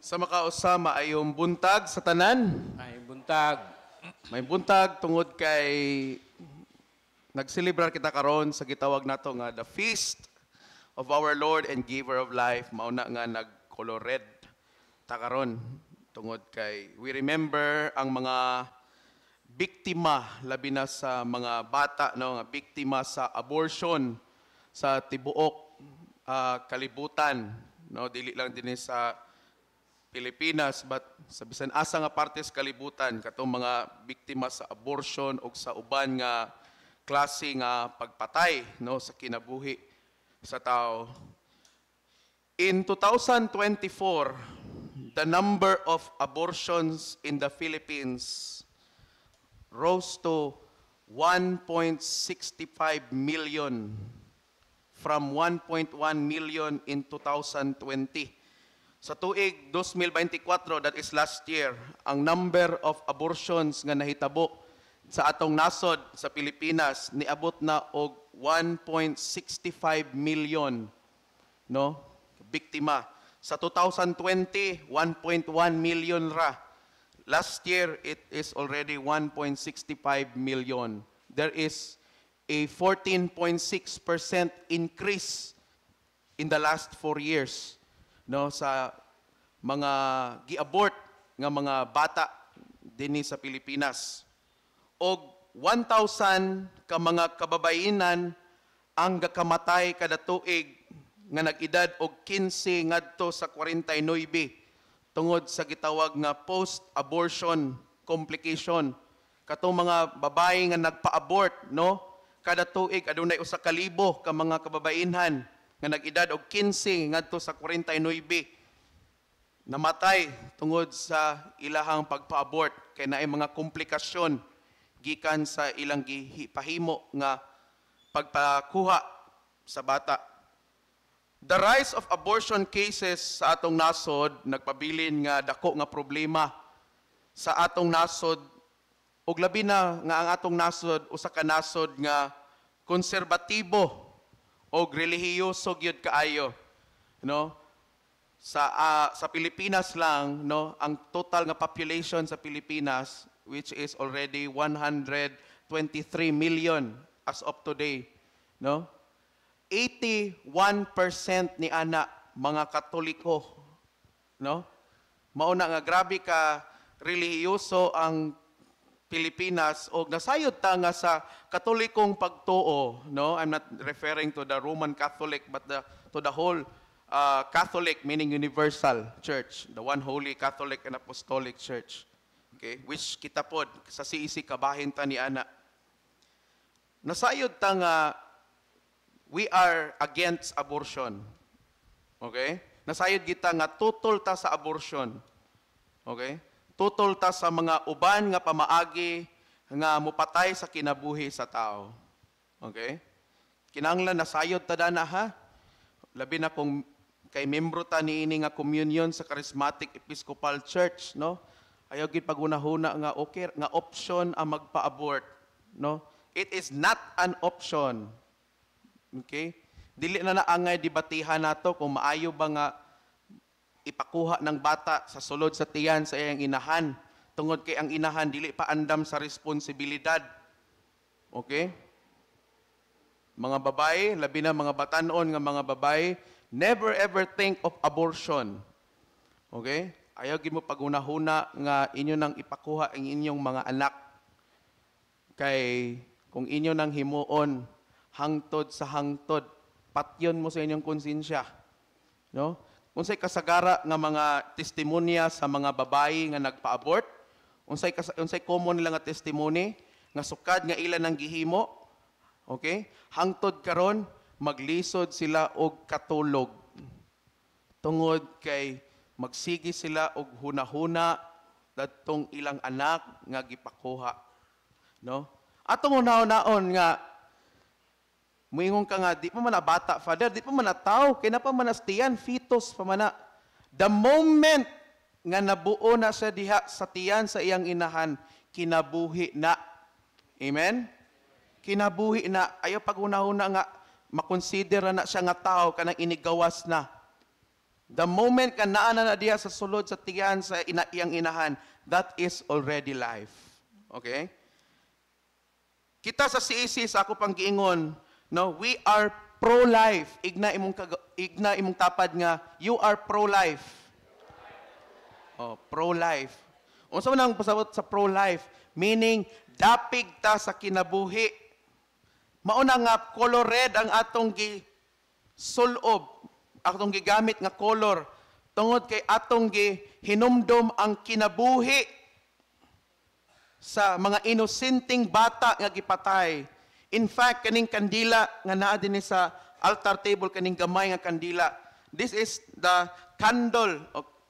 Sa makausa, maayong buntag sa tanan. Maayong buntag. Maayong buntag tungod kay nagselebrar kita karon sa gitawag nato nga the Feast of our Lord and Giver of Life. Mao na nga nag-color red ta karon tungod kay we remember ang mga biktima, labi na sa mga bata, no, nga biktima sa abortion sa tibuok kalibutan, no, dili lang dinhi sa Pilipinas but sa bisan asa nga parte sa kalibutan, katong mga biktima sa abortion o sa uban nga klase nga pagpatay, no, sa kinabuhi sa tao. In 2024, the number of abortions in the Philippines rose to 1.65 million from 1.1 million in 2020. Sa tuig 2024, that is last year, ang number of abortions nga nahitabo sa atong nasod sa Pilipinas niabot na og 1.65 million, no, biktima. Sa 2020, 1.1 million ra. Last year, it is already 1.65 million. There is a 14.6% increase in the last 4 years, no, sa mga gi-abort nga mga bata dinhi sa Pilipinas. Og 1,000 ka mga kababayenan ang gakamatay kada tuig nga nag-edad og 15 ngadto sa 49 tungod sa gitawag nga post-abortion complication. Katong mga babae nga nagpa-abort, no? Kada tuig adunay 1,000 ka mga kababayenhan nga nag-edad og 15 ngadto sa 49 namatay tungod sa ilahang pagpa-abort kay naay mga komplikasyon gikan sa ilang gipahimo nga pagpakuha sa bata. The rise of abortion cases sa atong nasod nagpabilin nga dako nga problema sa atong nasod, ug labi na nga ang atong nasod usa ka nasod nga konserbatibo og relihiyoso gyud kaayo, no? Sa Pilipinas lang, no, ang total nga population sa Pilipinas, which is already 123 million as of today, no, 81% ni ana mga Katoliko, no? Mao na nga grabe ka relihiyoso ang Pilipinas, og nasayod ta nga sa Katolikong pagtuo, no? I'm not referring to the Roman Catholic but the to the whole Catholic, meaning universal church, the one holy, Catholic and Apostolic Church, okay, which kita pod sa CEC kabahin ta ni ana. Nasayod ta nga we are against abortion, okay? Nasayod kita nga tutol ta sa abortion, okay? Tutol ta sa mga uban nga pamaagi nga mupatay sa kinabuhi sa tao. Okay? Kinahanglan nasayod ta dana, ha. Labi na kung kay membro ta niini nga communion sa Charismatic Episcopal Church, no? Ayaw gid pagunahuna nga okay nga option ang magpa-abort, no? It is not an option. Okay? Dili na naangay debatihan nato kung maayo ba nga ipakuha ng bata sa sulod sa tiyan sa iyang inahan tungod kay ang inahan dili pa andam sa responsibilidad. Okay? Mga babae, labi na mga batanon nga mga babae, never ever think of abortion. Okay? Ayaw gid mo pagunahuna nga inyo nang ipakuha ang inyong mga anak. Kay kung inyo nang himuon, hangtod sa hangtod, patyon mo sa inyong konsensya. No? Unsay kasagara nga mga testimonya sa mga babae nga nagpa-abort? Unsay common nila nga testimony nga sukad nga ila nang gihimo? Okay? Hangtod karon maglisod sila og katulog. Tungod kay magsige sila og hunahuna dadtong ilang anak nga gipakuha. No? Atong hunahon nga muingon ka nga, "Di pa man na bata, Father, di pa man na tao, kay na pa man na sa tiyan, fetus pa man na." The moment nga nabuo na siya diha sa tiyan sa iyang inahan, kinabuhi na. Amen? Kinabuhi na. Ayaw pagunahuna nga makonsider na siya nga tao kanang inigawas na. The moment ka naa na na diha sa sulod sa tiyan sa ina, iyang inahan, that is already life. Okay? Kita sa CEC, sa ako pang giingon, no, we are pro-life. Igna imong tapad nga you are pro-life. Oh, pro-life. Unsa man ang pasabot sa pro-life? Meaning dapig ta sa kinabuhi. Mauna nga color red ang atong gi sulob, atong gigamit nga color tungod kay atong gi hinumdom ang kinabuhi sa mga inosenteng bata nga gipatay. In fact, kaning kandila nga naa dinhi sa altar table, kaning gamay nga kandila, this is the candle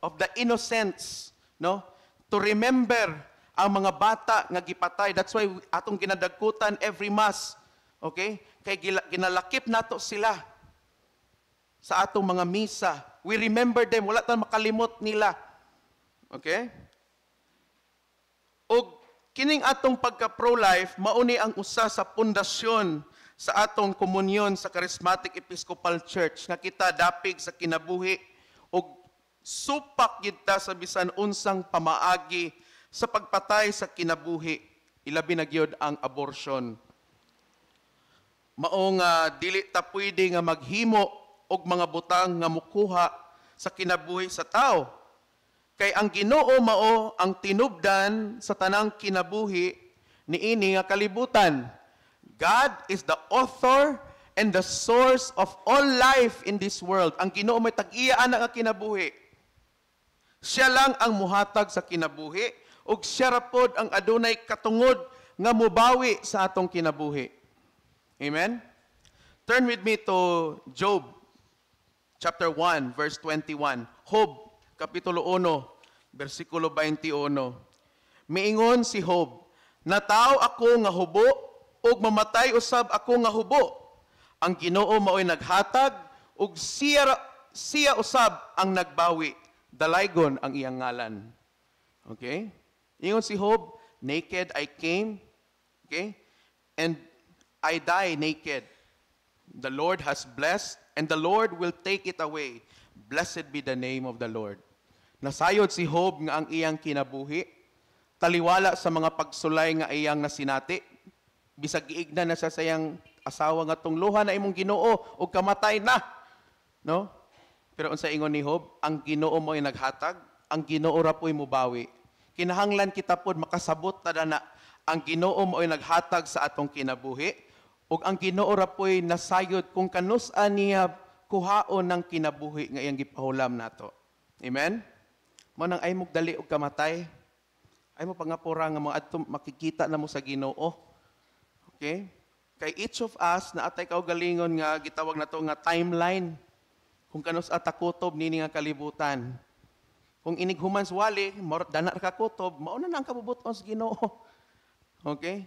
of the innocents, no? To remember ang mga bata nga gipatay. That's why atong ginadagkutan every Mass. Okay? Kay ginalakip nato sila sa atong mga misa. We remember them. Wala ta makalimot nila. Okay? Og kining atong pagka pro-life, mauni ang usa sa pundasyon sa atong komunyon sa Charismatic Episcopal Church nga kita dapig sa kinabuhi og supak gid ta sa bisan unsang pamaagi sa pagpatay sa kinabuhi, ilabi na gyud ang abortion. Mao nga dili ta pwede nga maghimo og mga butang nga mukuha sa kinabuhi sa tao. Kay ang Ginoo mao ang tinubdan sa tanang kinabuhi niini nga kalibutan. God is the author and the source of all life in this world. Ang Ginoo may tag-iya ana nga kinabuhi. Siya lang ang muhatag sa kinabuhi ug siya ra pod ang adunay katungod nga mubawi sa atong kinabuhi. Amen? Turn with me to Job chapter 1 verse 21. Job kapitulo 1 bersikulo 21. Miingon si Job, "Natawo ako nga hubo ug mamatay usab ako nga hubo. Ang Ginoo mao'y naghatag ug siya usab ang nagbawi. Dalaygon ang iyang ngalan." Okay? Ingon si Job, "Naked I came, okay? And I die naked. The Lord has blessed and the Lord will take it away. Blessed be the name of the Lord." Nasayod si Job nga ang iyang kinabuhi, taliwala sa mga pagsulay nga iyang nasinati, bisag giigna na siya sa iyang asawa nga tungluhan na imong Ginoo ug kamatay na. No? Pero unsa ingon ni Job, ang Ginoo mo'y naghatag, ang Ginoo ra po'y mubawi. Kinahanglan kita pod makasabot ta na ang Ginoo mo'y naghatag sa atong kinabuhi ug ang Ginoo ra po'y nasayod kung kanus-a niya kuhaon ng kinabuhi nga iyang gipahulam nato. Amen? Mao nang ay mo dali og kamatay. Ay mo pangapura nga mga adto makikita na mo sa Ginoo. Okay? Kay each of us na atay kaugalingon nga gitawag nato nga timeline kung kanus-a ta kutob nini nga kalibutan. Kung inig human wali, dana ra ka kutob, mao na ang kabubuton sa Ginoo. Okay?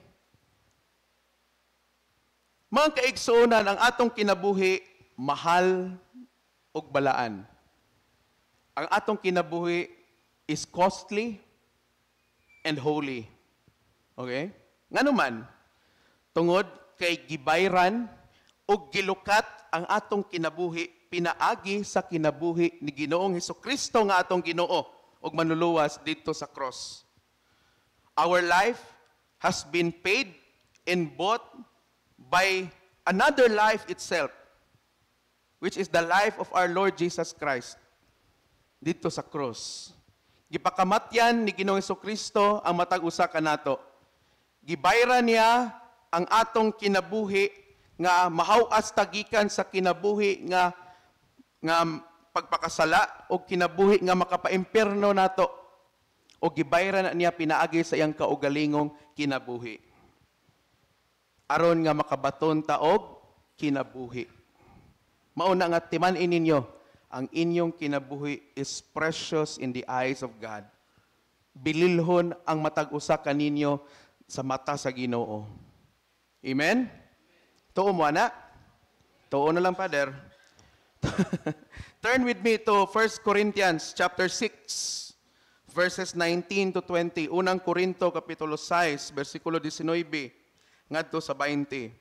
Mga kaigsuonan, ang atong kinabuhi mahal ug balaan. Ang atong kinabuhi is costly and holy. Okay? Ngano man, tungod kay gibayran ug gilukat ang atong kinabuhi pinaagi sa kinabuhi ni Ginoong Hesukristo nga atong Ginoo ug manluluwas didto sa cross. Our life has been paid and bought by another life itself, which is the life of our Lord Jesus Christ didto sa cross. Gipakamatyan ni Ginoong Hesukristo ang matag usa kanato. Gibayran niya ang atong kinabuhi nga mahaw-as ta gikan sa kinabuhi nga nga pagpakasala o kinabuhi nga makapaimpierno nato, o gibayran na niya pinaagi sa iyang kaugalingong kinabuhi aron nga makabaton ta og kinabuhi. Mao na nga timan-i ninyo ang inyong kinabuhi is precious in the eyes of God. Bililhon ang matag usa kaninyo sa mata sa Ginoo. Amen? Tuo mo ana? Tuo na lang, Father. Turn with me to 1 Corinthians chapter 6 verses 19 to 20. Unang Korinto kapitulo 6 bersikulo 19 ngadto sa 20.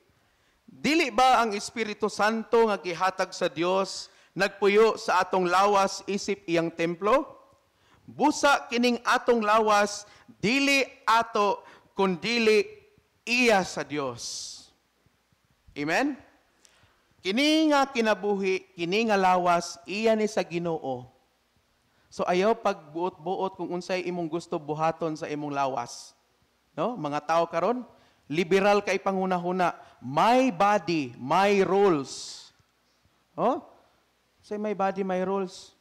Dili ba ang Espiritu Santo nga gihatag sa Dios nagpuyo sa atong lawas isip iyang templo? Busa kining atong lawas dili ato kundili iya sa Dios. Amen? Kini nga kinabuhi, kini nga lawas, iya ni sa Ginoo. So ayaw pagbuot-buot kung unsay imong gusto buhaton sa imong lawas. No? Mga tao karon, liberal kay panghuna-huna. My body, my rules. Oh? Say my body, my rules.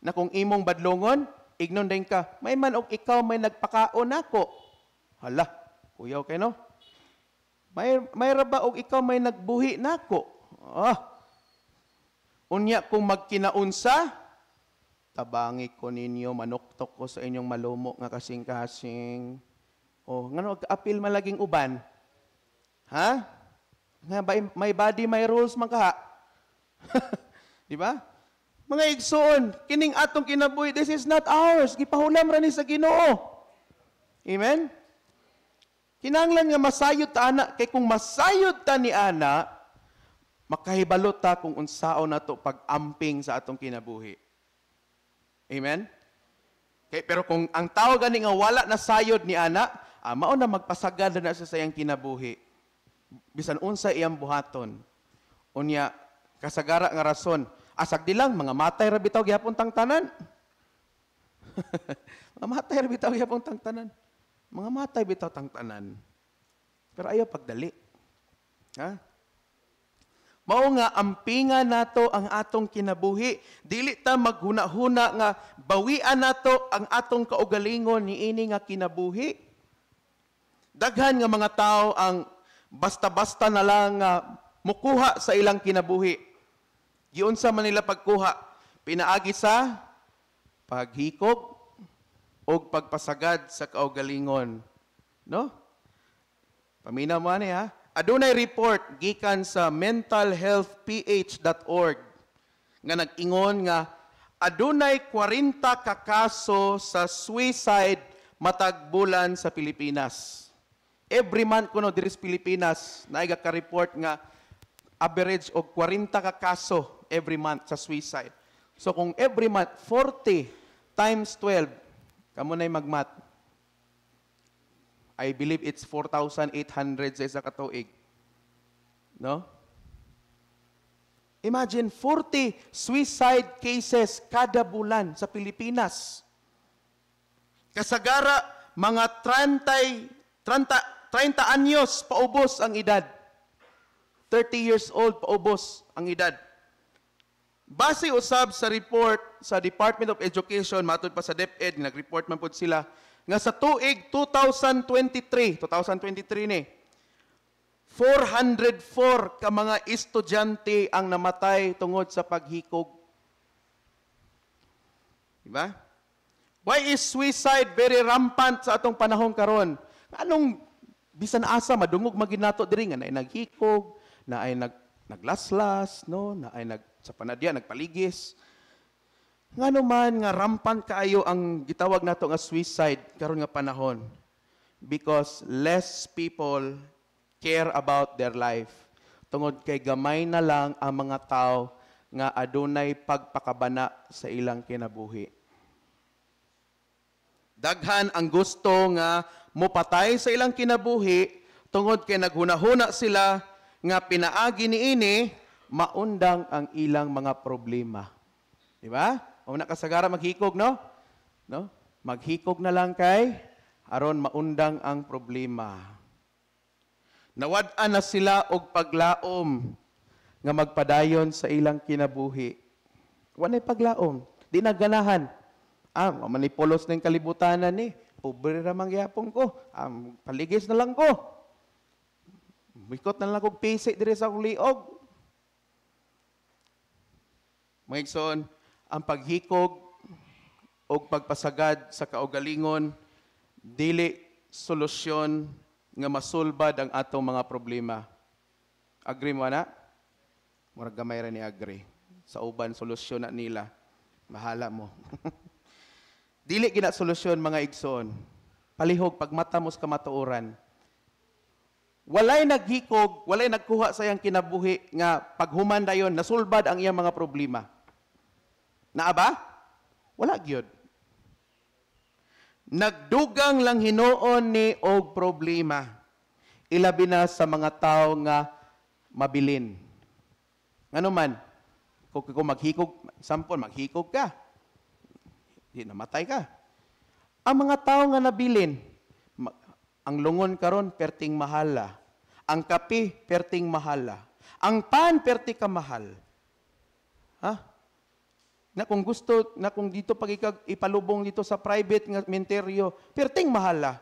Na kung imong badlongon, ignon din ka. May man og ikaw may nagpakaon nako. Hala, kuyaw kay, no? May ra ba og ikaw may nagbuhi nako? Ah. Unya kung magkinaunsa, tabangi ko ninyo, manuktok ko sa inyong malumo nga kasing-kasing. Oh, ngano apil man laging uban? Ha? Nga ba, my body, my rules man kaha? Di ba? Mga igsoon, kining atong kinabuhi, this is not ours. Gipahulam ra ni sa Ginoo. Amen? Kinahanglan nga masayod ta ana, kay kung masayod ta ni ana, makahibalo ta kung unsaon nato pag-amping sa atong kinabuhi. Amen? Okay, pero kung ang tao gani nga wala na sayod ni ana, mao na magpasagad na sa iyang kinabuhi. Bisan unsa iyang buhaton. Unya kasagara nga rason, asag di lang mga matay ra bitaw gihapon tang tanan. Mga matay ra bitaw gihapon tang tanan. Mga matay bitaw tang tanan. Pero ayaw pagdali. Ha? Mao nga ampinga nato ang atong kinabuhi. Dili ta maghuna-huna nga bawian nato ang atong kaugalingon niini nga kinabuhi. Daghan nga mga tao ang basta-basta na lang nga mukuha sa ilang kinabuhi. Giunsa man nila pagkuha? Pinaagi sa paghikog o pagpasagad sa kaugalingon. No? Paminaw mo ani ha. Adunay report gikan sa mentalhealthph.org nga nag-ingon nga adunay 40 ka kaso sa suicide matag bulan sa Pilipinas. Every month kuno diri sa Pilipinas naay ka-report nga average og 40 ka kaso every month sa suicide. So kung every month 40 times 12, kamo na'y magmat. I believe it's 4,800 sa isa ka tuig. No? Imagine 40 suicide cases kada bulan sa Pilipinas. Kasagara mga 30 anyos paubos ang edad. 30 years old paubos ang edad. Base usab sa report sa Department of Education, matud pa sa DepEd, nag-report man pud sila, nga sa tuig 2023, 2023 ni, 404 ka mga estudyante ang namatay tungod sa paghikog. Diba? Why is suicide very rampant sa atong panahon karon? Anong bisan asa madungog magid nato diri nga naay naghikog, naay naglaslas, no, naay nag sa panadya nagpaligis. Ngano man nga rampant kaayo ang gitawag nato nga suicide karon nga panahon? Because less people care about their life. Tungod kay gamay na lang ang mga tao nga adunay pagpakabana sa ilang kinabuhi. Daghan ang gusto nga mopatay sa ilang kinabuhi tungod kay naghunahuna sila nga pinaagi niini maundang ang ilang mga problema. Di ba? O na kasagara maghikog, no? No? Maghikog na lang kay aron maundang ang problema. Nawad-an na sila og paglaom nga magpadayon sa ilang kinabuhi. Walay paglaom. Di na ganahan. Ah, manipulos na yung kalibutanan ni. Pobre ra man gyapon ko. Ah, paligis na lang ko. Mikot na lang kog pisi diri sa akong liog. Mga igsoon, ang paghikog o pagpasagad sa kaugalingon dili solusyon nga masulbad ang atong mga problema. Agree mo na? Murag gamay ra ni agree. Sa uban solusyon na nila. Bahala mo. Dili gina solusyon, mga igsoon. Palihog pagmata mo sa kamatuoran. Walay naghikog, walay nagkuha sa iyang kinabuhi nga paghuman dayon nasulbad ang iyang mga problema. Naa ba? Wala gyud. Nagdugang lang hinuon ni og problema. Ilabi na sa mga tao nga mabilin. Ngano man, kung maghikog, sampon, maghikog ka, di namatay ka. Ang mga tao nga nabilin, ang lungon karon perting mahala. Ang kape perting mahala. Ang pan perti ka mahal. Ha? Na kung gusto, na kung dito pag ipalubong dito sa private nga menteryo, perting mahala.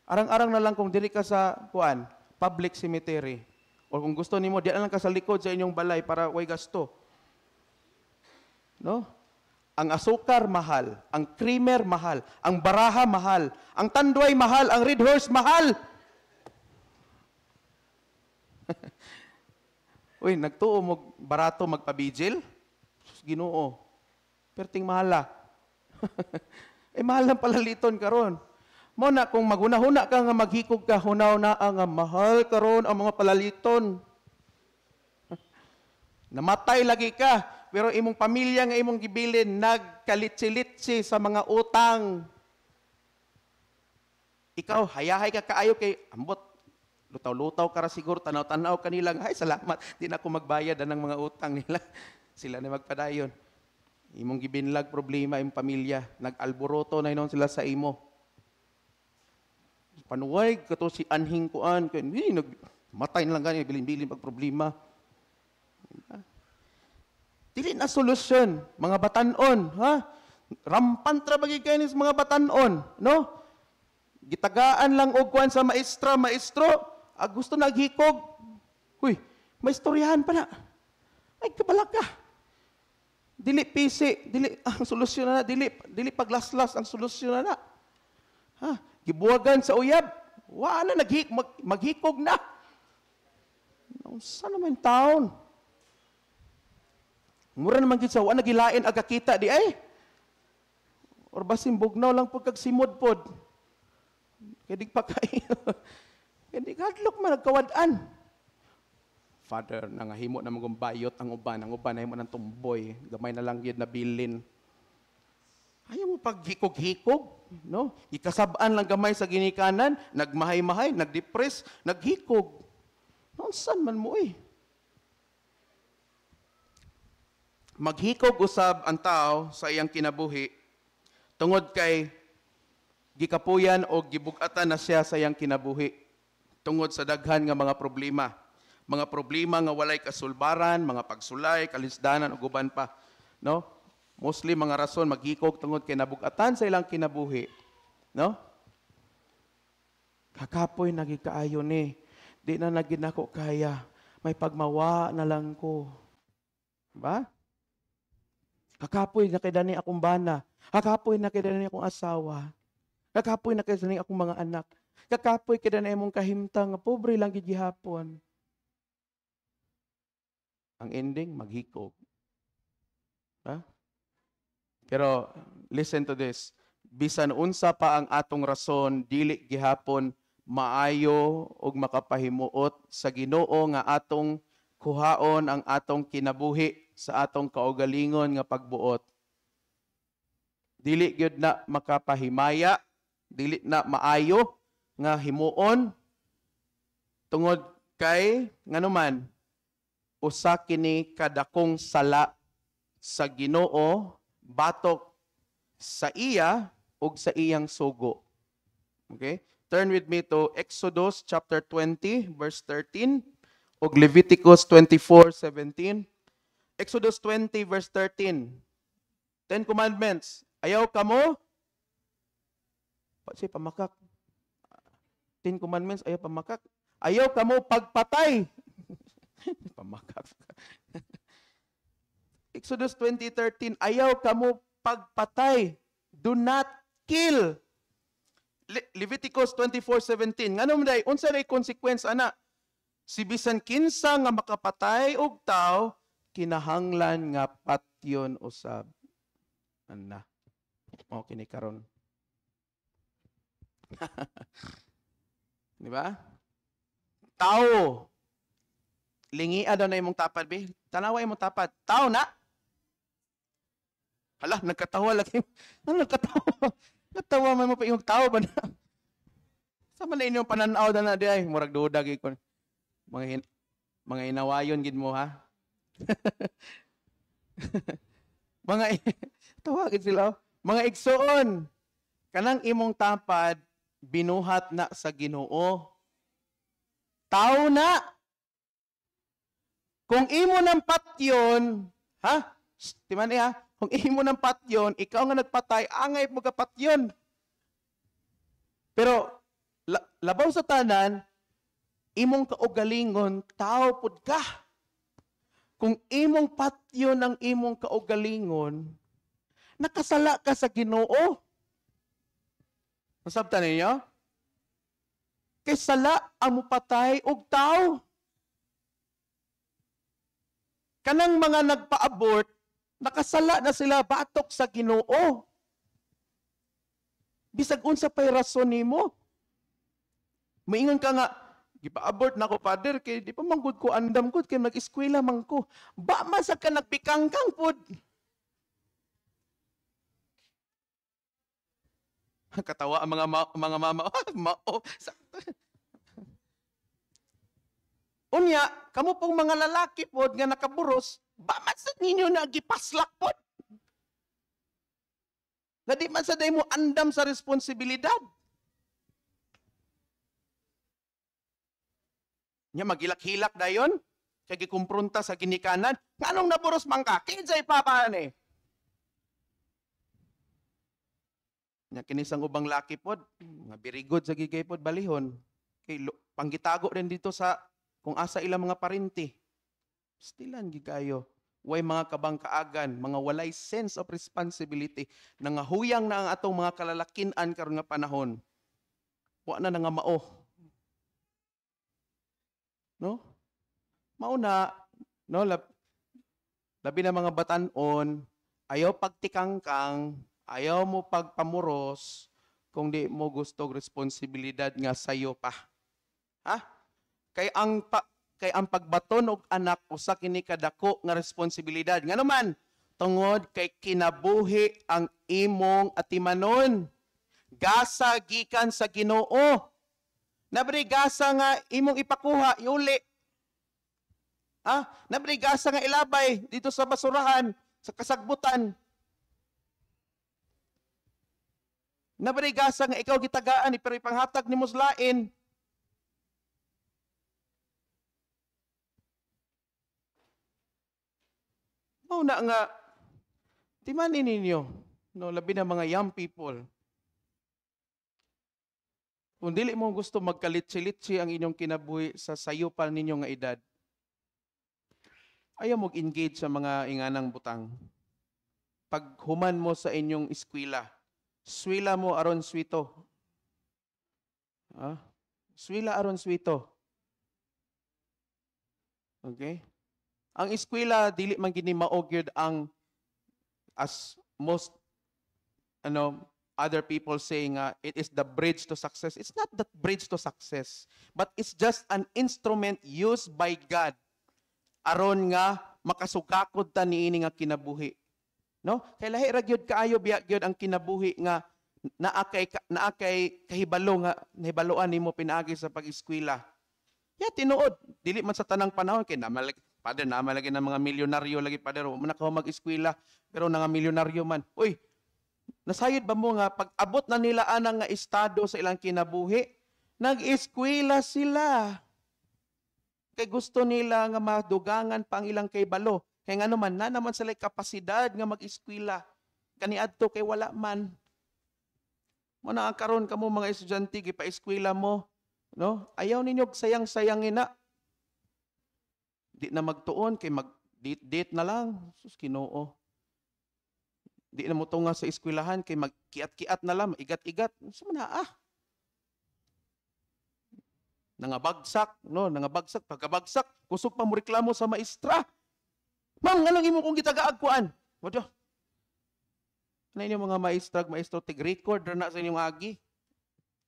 Arang-arang na lang kung diri ka sa kuan, public cemetery. O kung gusto nimo, di na lang ka sa likod sa inyong balay para way gasto. No? Ang asukar mahal, ang creamer mahal, ang Baraha mahal, ang Tanduay mahal, ang Red Horse mahal. Uy, nagtuo mo barato magpabijil? Sus, Ginoo. Perting mahala. Eh, mahal lang palaliton karon. Mo na kung maghuna-huna ka nga maghikog ka, hunaw na nga mahal karon ang mga palaliton. Namatay lagi ka, pero imong pamilya nga imong gibilin nagkalitsi-litsi sa mga utang. Ikaw hayahay ka kaayo kay ambot lutaw-lutaw ka ra siguro, tanaw-tanaw kanila, ay, salamat, di na ako magbayad ng mga utang nila. Sila na magpadayon. Imong gibinlag problema imong pamilya, nag-alboroto na hinuon sila sa imo. Panuway kato si anhing kuan kay hindi nag matay na lang gani bilin-bilin pag problema. Dili na solusyon, mga batanon, ha? Rampant ra bagay kay ni mga batanon, no? Gitagaan lang og kuan sa maestra, maestro, ah, gusto naghikog. Uy, may istoryahan pa na. Ay, kabalaka. Dili pisi, dili ang solusyon na, dili dili paglaslas ang solusyon na. Ha? Gibuwagan sa uyab. Wa na maghikog na. Unsa naman taon? Mura naman gid sa wa nagilain aga kita di ay. Or basin bugnaw lang pud kag simod pod. Kay di pa kay. Kay di kadlok man nagkawad-an. Father, nangahimo na magong bayot ang uban nahimo ng tumboy, gamay na lang gyud nabilin. Ayaw mo paghikog-hikog, no? Ikasab-an lang gamay sa ginikanan, nagmahay-mahay, nagdepress, naghikog. Naunsan man mo eh. Maghikog usab ang tao sa iyang kinabuhi tungod kay gikapuyan o gibugatan na siya sa iyang kinabuhi tungod sa daghan nga mga problema. Mga problema nga walay kasulbaran, mga pagsulay, kalisdanan ug uban pa, no? Mostly mga rason maghikog tungod kay nabugatan sa ilang kinabuhi, no? Kakapoy na gid kaayo ni. Di na na gid nako kaya. May pagmawa na lang ko. Ba? Kakapoy na kay dani akong bana. Kakapoy na kay dani akong asawa. Kakapoy na kay dani akong mga anak. Kakapoy kay dani imong kahimtang nga pobre lang gid gihapon. Ang ending, maghikog. Ha? Pero listen to this. Bisan unsa pa ang atong rason, dili gihapon maayo ug makapahimuot sa Ginoo nga atong kuhaon ang atong kinabuhi sa atong kaugalingon nga pagbuot. Dili gyud na makapahimaya, dili na maayo nga himuon tungod kay nganuman usa kini kadakong sala sa Ginoo batok sa iya ug sa iyang sugo. Okay? Turn with me to Exodus chapter 20 verse 13 ug Leviticus 24:17. Exodus 20 verse 13. 10 Commandments. Ayaw kamo si pamakak. 10 Commandments, ayaw pamakak. Ayaw kamo pagpatay. Pamakak. Exodus 20:13, ayaw kamo pagpatay. Do not kill. Leviticus 24:17. Ngano man day, unsa day consequence ana? Si bisan kinsa nga makapatay og tawo, kinahanglan nga patyon usab. Ana. O kini karon. Di ba? Tao. Lingia daw na imong tapad, be. Tanawa imong tapad. Tao na. Hala, nagkatawa lagi. Ano nagkatawa? Nagtawa man mo pa imong tao ba na? Sama na inyong pananaw na na di ay murag duda gid ko. Mga inawayon gid mo ha. Mga tawagin sila. Oh. Mga igsoon, kanang imong tapad binuhat na sa Ginoo. Tao na. Kung imo ng patyon, ha? Timan ha? Kung imo ng patyon, ikaw nga nagpatay, angay mo ka patyon. Pero labaw sa tanan, imong kaugalingon, tao pud ka. Kung imong patyon ang imong kaugalingon, nakasala ka sa Ginoo. Masabtan ninyo? Kay sala ang mupatay og tao. Kanang mga nagpa-abort, nakasala na sila batok sa Ginoo. Bisag unsa pay rason nimo. Maingon ka nga, gipa-abort na ko, Father, kay di pa man gud ko andam gud kay nag-eskwela man ko. Ba man sa ka nagpikangkang pud. Katawa ang mga mama. Mao. Unya, kamo pong mga lalaki pod nga nakaburos, ba man sa ninyo na gipaslak pod? Nga di man sa day mo andam sa responsibilidad. Nya magilak-hilak dayon kay gikumpronta sa ginikanan, nganong naburos man ka? Kinsay papa ni? Nya kinisang ubang laki pod, nga birigod sa gigay pod balihon. Kay panggitago din dito sa kung asa ilang mga parinti. Stilan gigayo. Way mga kabangkaagan, mga walay sense of responsibility, nangahuyang na ang atong mga kalalakinan karon nga panahon. Wa na nga mao. No? Mao na, no, labi na mga batan-on, ayaw pagtikangkang, ayaw mo pagpamuros kung di mo gusto responsibilidad nga sayo pa. Ha? Kay ang pagbaton og anak usa kini kadako nga responsibilidad. Ngano man, tungod kay kinabuhi ang imong atimanon. Gasa gikan sa Ginoo. Nabri gasa nga imong ipakuha, iuli. Ha? Nabri gasa nga ilabay dito sa basurahan, sa kasagbutan. Nabri gasa nga ikaw gitagaan pero ipanghatag nimo sa lain. Mao na nga timanin ninyo, no, labi na mga young people. Kung dili mo gusto magkalitsi-litsi ang inyong kinabuhi sa sayo pa ninyo nga edad, ayaw mo engage sa mga inganang butang. Paghuman mo sa inyong eskwela, swila mo aron swito. Ah? Swila aron swito. Okay? Ang eskwela dili man gini mao gyud ang, as most other people saying it is the bridge to success. It's not that bridge to success, but it's just an instrument used by God aron nga makasugakod ta niini nga kinabuhi. No? Kay lahi ra gyud kaayo biya gyud ang kinabuhi nga naa kay kahibalo nga nahibaloan nimo pinaagi sa pag-eskwela. Ya tinuod, dili man sa tanang panahon kay naman Father, naman lagi ng mga milyonaryo lagi, Father, man ako mag-eskwela pero nga milyonaryo man. Uy, nasayod ba mo nga pag abot na nila anang nga estado sa ilang kinabuhi, nag-eskwela sila. Kay gusto nila nga madugangan pa ang ilang kaybalo. Kay ngano man, na naman sila kapasidad nga mag-eskwela. Kaniadto kay wala man. Muna ang karon kamo mga estudyante gipa-eskwela mo, no? Ayaw ninyo sayang-sayangin na. Di na magtuon kay mag-date-date na lang. Sus, Ginoo. Di na mo tunga sa eskwelahan kay magkiat-kiat na lang, igat-igat. Sa man ah. Nangabagsak, no, nangabagsak, pagkabagsak, kusog pa mo reklamo sa maestra. Ma'am, nganong imo kong gitagaag kuan? Wado. Ano inyo mga maestra, maestro, tig-record ra na sa inyong agi.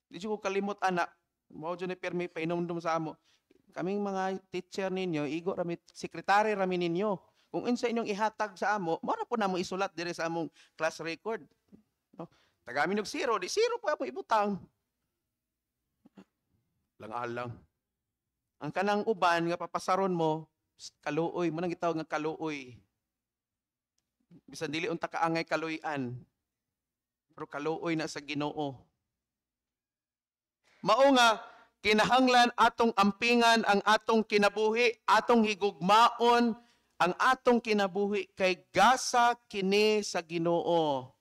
Di ko kalimot, ana. Mao dyan ni permi painomdom sa amo. Kaming mga teacher ninyo, igo rami, sekretary rami ninyo. Kung unsa inyong ihatag sa amo, mao ra po namo isulat diri sa among class record. No? Tagami og zero, di zero po amo ibutang. Lang-alang. Ang kanang uban nga papasaron mo, kaluoy, mo nang gitawag nga kaluoy. Bisan dili unta kaangay kaluy-an, pero kaluoy na sa Ginoo. Mao nga kinahanglan atong ampingan ang atong kinabuhi, atong higugmaon ang atong kinabuhi kay gasa kini sa Ginoo.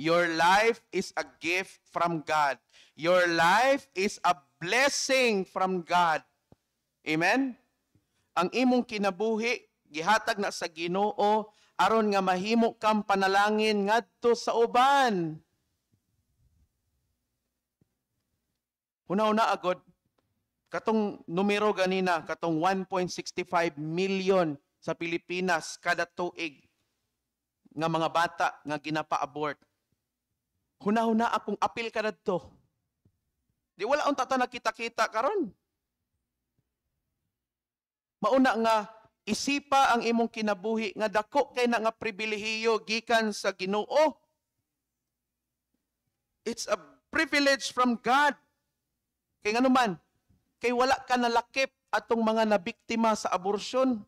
Your life is a gift from God. Your life is a blessing from God. Amen? Ang imong kinabuhi gihatag na sa Ginoo aron nga mahimo kang panalangin ngadto sa uban. Una-una agod, katong numero ganina, katong 1.65 million sa Pilipinas kada tuig nga mga bata nga ginapa-abort. Huna-huna akong apil ka dadto. Di wala unta ta nakita-kita karon. Mauna nga isipa ang imong kinabuhi nga dako kay na nga pribilehiyo gikan sa Ginoo. It's a privilege from God. Kay ngano man, kay wala ka nalakip atong mga nabiktima sa abortion.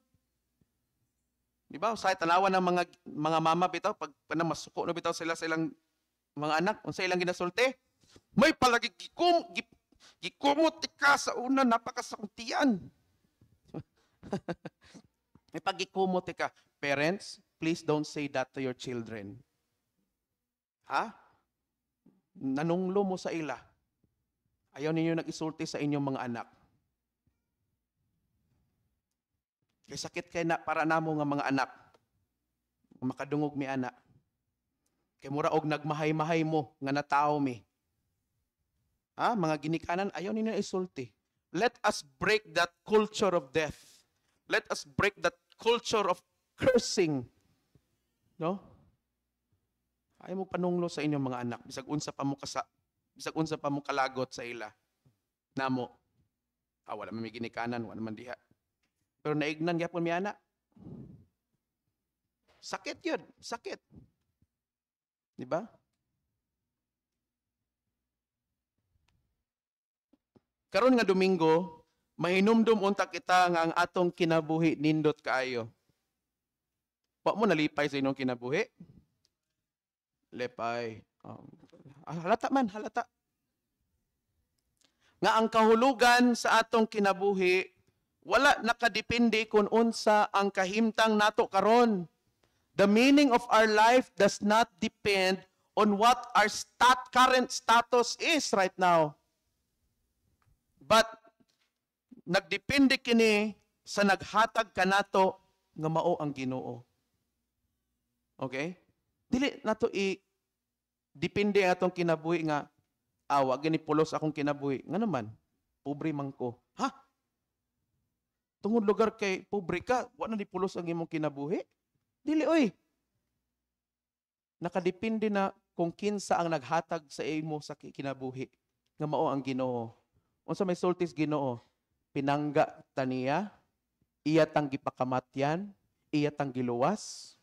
Di ba? Sa tanawan ng mga mama bitaw pag kanang masuko na bitaw sila sa ilang mga anak, unsa ilang ginasulti? May palagi gikumot ka sa una, napakasaktian. May pagikumot ka. Parents, please don't say that to your children. Ha? Nanunglo mo sa ila. Ayaw ninyo nag-isulti sa inyong mga anak. Kay sakit kay na para namo nga mga anak. Makadungog mi anak. Kay mura og nagmahay-mahay mo nga natawo mi. Ha? Mga ginikanan, ayaw ninyo isulti. Let us break that culture of death. Let us break that culture of cursing. No? Ayaw mo panunglo sa inyong mga anak. Bisag unsa pa mo kalagot sa ila. Namo. Ah, wala man may ginikanan, wala man diha. Pero naignan gyapon mi ana. Sakit yun, sakit. Di ba? Karon nga Domingo, mahinumdum unta kita nga ang atong kinabuhi nindot kaayo. Wa mo nalipay sa inyong kinabuhi? Lipay. Halata man, halata. Nga ang kahulugan sa atong kinabuhi wala nakadepende kung unsa ang kahimtang nato karon. The meaning of our life does not depend on what our current status is right now. But nagdepende kini sa naghatag kanato nga mao ang Ginoo. Okay? Dili nato i depende ang atong kinabuhi nga wa gani pulos akong kinabuhi. Nga naman, pobre man ko. Ha? Tungod lugar kay pobre ka, wa na ni pulos ang imong kinabuhi? Dili oy. Nakadepende na kung kinsa ang naghatag sa imo sa kinabuhi nga mao ang Ginoo. Unsa may sultis Ginoo? Pinangga taniya, iya tang gipakamatyan, iya tang giluwas,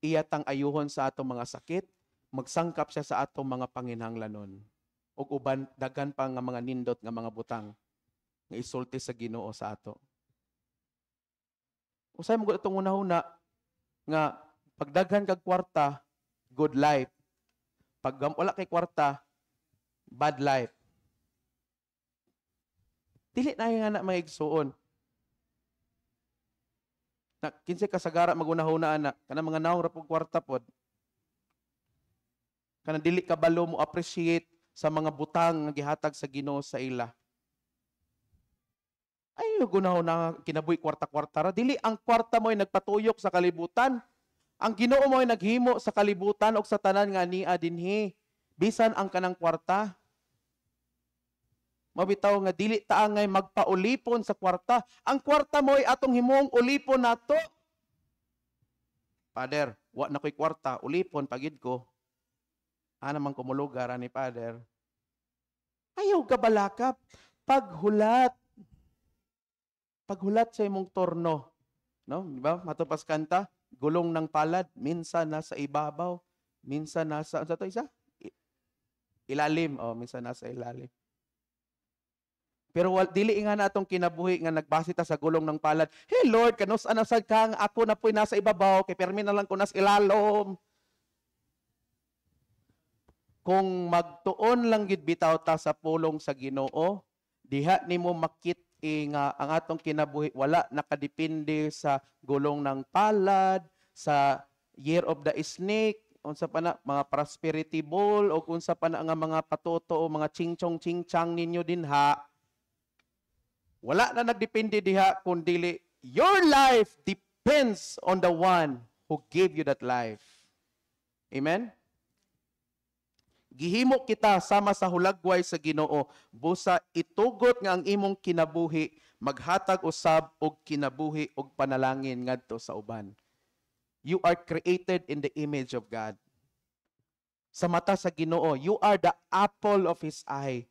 iya tang ayuhon sa atong mga sakit, magsangkap siya sa atong mga panginhanglanon. Ug uban daghan pa nga mga nindot nga mga butang nga isulti sa Ginoo sa ato. Usay mo gud atong hunahuna nga pagdaghan kag kwarta, good life. Pag wala kay kwarta, bad life. Dili na nga na mga igsuon. Na kinsay kasagara magunahuna ana, kanang mga naong ra pug kwarta pod. Kanang dili kabalo mo appreciate sa mga butang nga gihatag sa Ginoo sa ila. Ay, gunahon na kinabuhi kwarta-kwarta ra. Dili ang kwarta mo'y nagpatuyok sa kalibutan. Ang Ginoo mo'y naghimo sa kalibutan og sa tanan nga nia dinhi. Bisan ang kanang kwarta. Mabitaw nga dili ta angay magpaulipon sa kwarta. Ang kwarta mo'y atong himong ulipon nato. Father, wa na ko'y kwarta, ulipon pagid ko. Ana man kumulugar ani Father. Ayaw ka balakap. Paghulat. Paghulat sa imong torno, No, di ba? Matupas kanta, gulong ng palad, minsan nasa ibabaw, minsan nasa, ano to isa? Ilalim. Oh, minsan nasa ilalim. Pero dili nga na atong kinabuhi nga nagbase ta sa gulong ng palad. "Hey Lord, kanus ana sad ka nga ako na po'y nasa ibabaw, kay permi na lang ko nas ilalom." Kung magtuon lang gid bitaw ta sa pulong sa Ginoo, diha nimo makit nga ang atong kinabuhi wala nakadepende sa gulong ng palad, sa year of the snake, unsa pa na mga prosperity ball o unsa pa na nga mga patoto o mga chingchong chingchang ninyo dinha. Wala na nagdepende diha kun dili your life depends on the one who gave you that life. Amen? Gihimo kita sama sa hulagway sa Ginoo, busa itugot nga ang imong kinabuhi maghatag usab og kinabuhi og panalangin ngadto sa uban. You are created in the image of God. Sa mata sa Ginoo, you are the apple of His eye.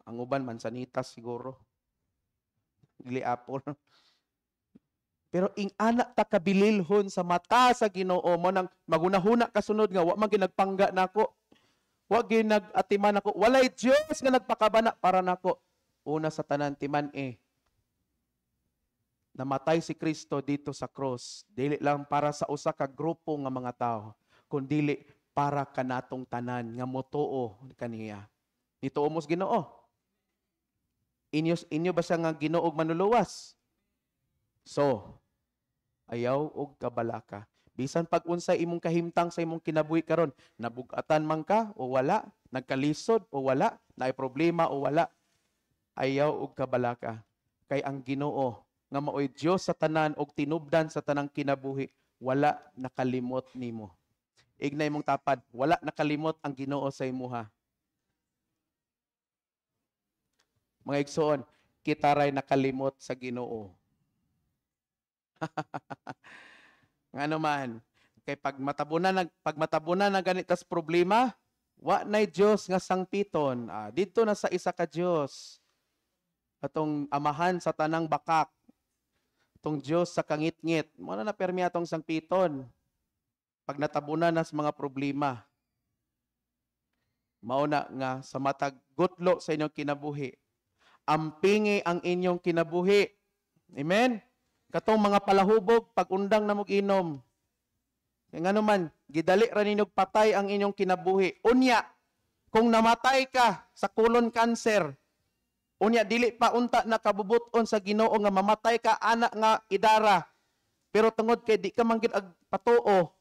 Ang uban mansanitas siguro. Dili apple. Pero ing-ana ta kabililhon sa mata sa Ginoo mo nang magunahuna kasunod nga wa man ginagpangga nako. Wa ginag-atiman nako. Walay Dios nga nagpakabana para nako. Una sa tanan, timan eh. Namatay si Kristo dito sa cross dili lang para sa usa ka grupo nga mga tao, kundili para kanatong tanan nga motuo kaniya. Nituo mo sa Ginoo? Inyo ba siya nga Ginoo ug manluluwas? So, ayaw og kabalaka. Bisan pag unsay imong kahimtang sa imong kinabuhi karon, nabugatan man ka o wala, nagkalisod o wala, naay problema o wala, ayaw og kabalaka. Kay ang Ginoo nga maoy Dios sa tanan og tinubdan sa tanang kinabuhi, wala nakalimot nimo. Ignay mong tapad, wala nakalimot ang Ginoo sa imuha. Mga igsoon, kita ray nakalimot sa Ginoo. Ngano man, kay pag matabunan na ganitas problema, wa nay Dios nga sangpiton. Ah, didto na sa isa ka Dios. Atong amahan sa tanang bakak. Atong Dios sa kangitngit. Mo na na permi atong sangpiton. Pag natabunan na sa mga problema. Mao na nga sa matag gutlo sa inyong kinabuhi, ampingi ang inyong kinabuhi. Amen? Katong mga palahubog, pag-undang na mog inom. Kaya nga naman, gidali ra ninyog patay ang inyong kinabuhi. Unya, kung namatay ka sa colon cancer, unya dili pa unta nakabubuton sa Ginoo nga mamatay ka ana nga idara. Pero tungod kay di ka man gid ag patuo,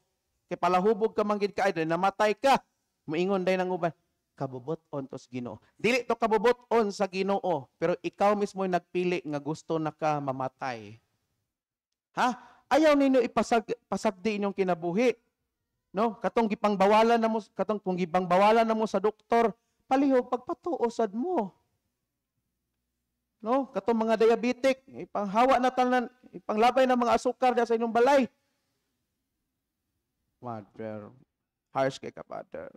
kay palahubog ka man gid ka, ay namatay ka, moingon day nang uban, kabubuton to sa Ginoo. Dili to kabubuton sa Ginoo, pero ikaw mismo nagpili nga gusto na ka mamatay. Ha? Ayaw ninyo ipasag pasagdi inyong kinabuhi. No? Katong gipangbawalan na mo, katong kung gipangbawalan na mo sa doktor, palihog pagpatuo sad mo. No? Katong mga diabetic, ipanghawa na tanan, ipanglabay na mga asukar diya sa inyong balay. Mother, harsh kay ka, Father.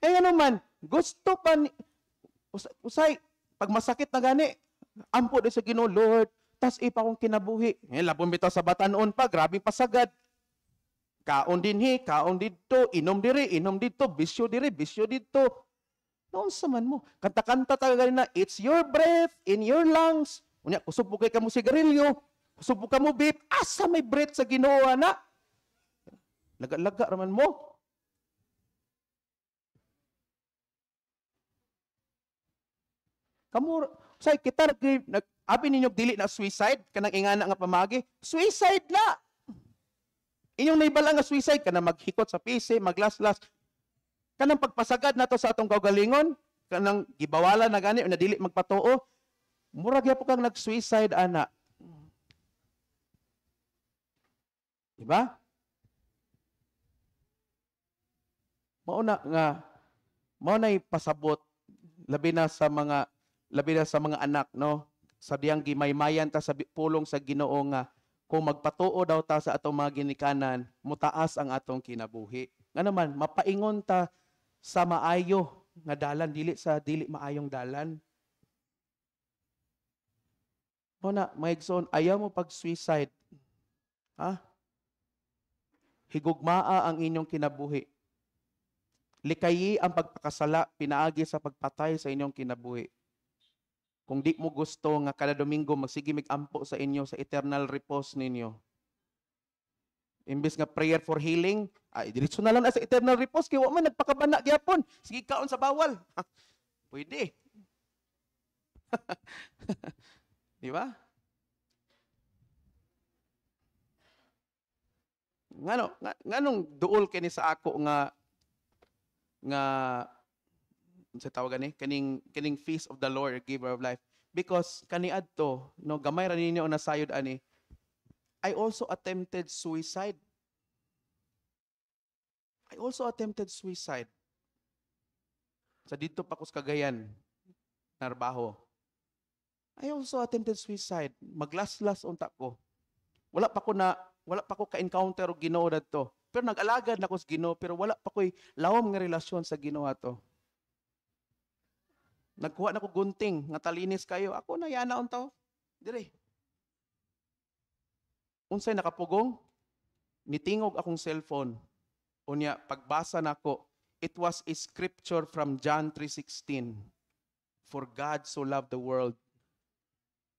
Eh ano man, gusto pa ni, usay, pag masakit na gani, ampo di sa Ginoo, "Lord, tas ipa akong kinabuhi." Eh, labon bitaw sa batanon pa, grabe pasagad. Kaon dinhi, kaon didto, inom diri, inom didto, bisyo diri, bisyo didto. Noon sa man mo. Kanta-kanta talaga na, "It's your breath in your lungs." Unya, kusog po kay kamo sigarilyo, kusog po kamo vape, asa may breath sa Ginoo na? Laga-laga raman mo. Kamu, say kita nag abi ninyo dili na suicide kanang ingana nga pamagi, suicide na. Inyong naibala nga suicide kanang maghikot sa PC, maglaslas. Kanang pagpasagad nato sa atong kaugalingon, kanang gibawalan na gani na dili magpatuo, mura gyapon kang nag-suicide ana. Diba? Mao na nga mao nay pasabot labi na sa mga anak, no, sa diyang gimaymayan ta sa pulong sa Ginoo nga kung magpatuo daw ta sa atong mga ginikanan, mutaas ang atong kinabuhi. Nga naman mapaingon ta sa maayo nga dalan, dili sa dili maayong dalan. Mao na, mga igsoon, ayaw mo pag-suicide. Ha? Higugmaa ang inyong kinabuhi. Likayi ang pagpakasala pinaagi sa pagpatay sa inyong kinabuhi. Kung di mo gusto nga kada Domingo magsige mig ampo sa inyo sa eternal repose ninyo. Imbes nga prayer for healing, ay diretso na lang na sa eternal repose kay wa man nagpakabana gyapon. Sige kaon sa bawal. Pwede. Di ba? Ngano nga, nganong duol kini sa ako nga nga sa tawag gani kaning Feast of the Lord, Giver of Life? Because kaniadto, no, gamay ra ninyo ang nasayod ani, I also attempted suicide. I also attempted suicide. Sa didto pa ko sa Cagayan, narbaho. I also attempted suicide. Maglaslas unta ko. Wala pa ko ka-encounter og Ginoo dadto. Pero nag-alagad na ko sa Ginoo, pero wala pa ko'y lawom nga relasyon sa Ginoo ato. Nagkuha na ko gunting nga talinis kayo. Ako na yana unta. Dire. Unsay nakapugong? Nitingog akong cellphone. Unya pagbasa nako, it was a scripture from John 3:16. "For God so loved the world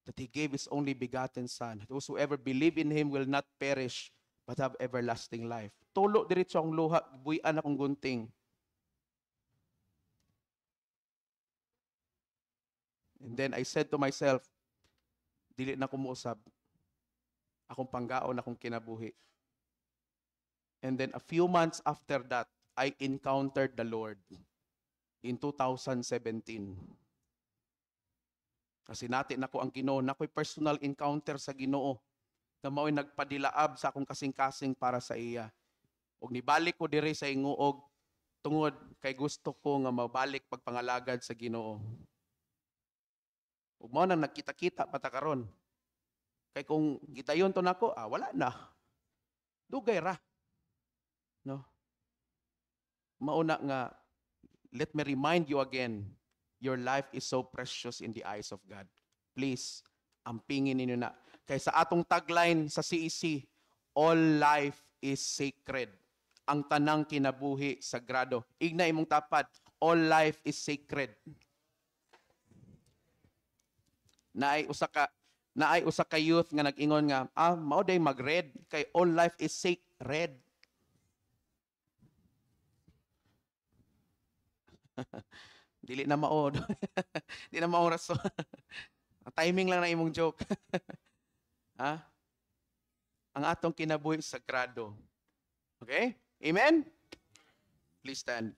that He gave His only begotten Son, that whosoever believe in Him will not perish, but have everlasting life." Tulo diretso ang luha, buy-an akong gunting. And then I said to myself, "Dili na ko mousab. Akong panggaon akong kinabuhi." And then a few months after that, I encountered the Lord in 2017. Kasi nati nako ang Ginoo, nako'y personal encounter sa Ginoo na mao'y nagpadilaab sa akong kasing-kasing para sa iya. Og nibalik ko diri sa Ingoog tungod kay gusto ko nga mabalik pagpangalagad sa Ginoo. Ug mao nang nagkita-kita pa ta karon. Kay kung gitayon to nako, wala na. Dugay ra. No? Mauna nga, let me remind you again, your life is so precious in the eyes of God. Please, ampingin ninyo na. Kay sa atong tagline sa CEC, "All life is sacred." Ang tanang kinabuhi sagrado. Igna imong tapad, "All life is sacred." Naay usa ka youth nga nag-ingon nga, mao day mag-red kay all life is sacred. Dili na mao. Di na mao rason. Ang timing lang na imong joke. Ha? Ang atong kinabuhi sagrado. Okay? Amen? Please stand.